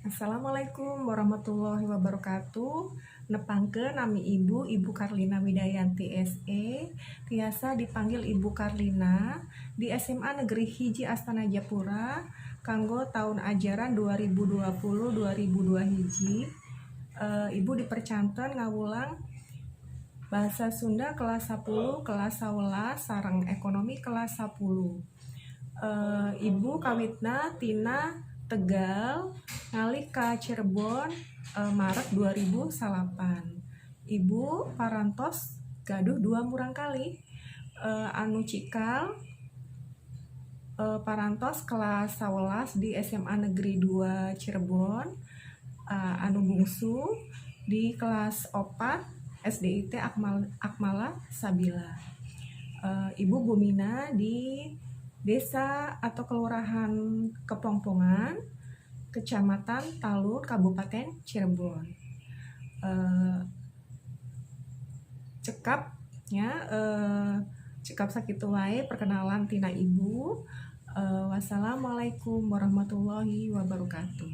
Assalamualaikum warahmatullahi wabarakatuh. Nepangkeun, nami Ibu, Ibu Karlina Widayanti SE, tiasa dipanggil Ibu Karlina, di SMA Negeri 1 Astana Japura kanggo tahun ajaran 2020-2002 hiji. Ibu dipercanten ngawulang Bahasa Sunda kelas 10, kelas 11, sareng ekonomi kelas 10. Ibu kawitna tina Tegal ngalih ka Cirebon Maret 2009. Ibu parantos gaduh dua murangkalih, anu cikal parantos kelas 11 di SMA Negeri 2 Cirebon, anu bungsu di kelas 4 SDIT Akmala Sabila. Ibu bumina di desa atau Kelurahan Kepongpongan, Kecamatan Talun, Kabupaten Cirebon. Cekap ya, cekap sakitu wae perkenalan tina Ibu. Wassalamualaikum warahmatullahi wabarakatuh.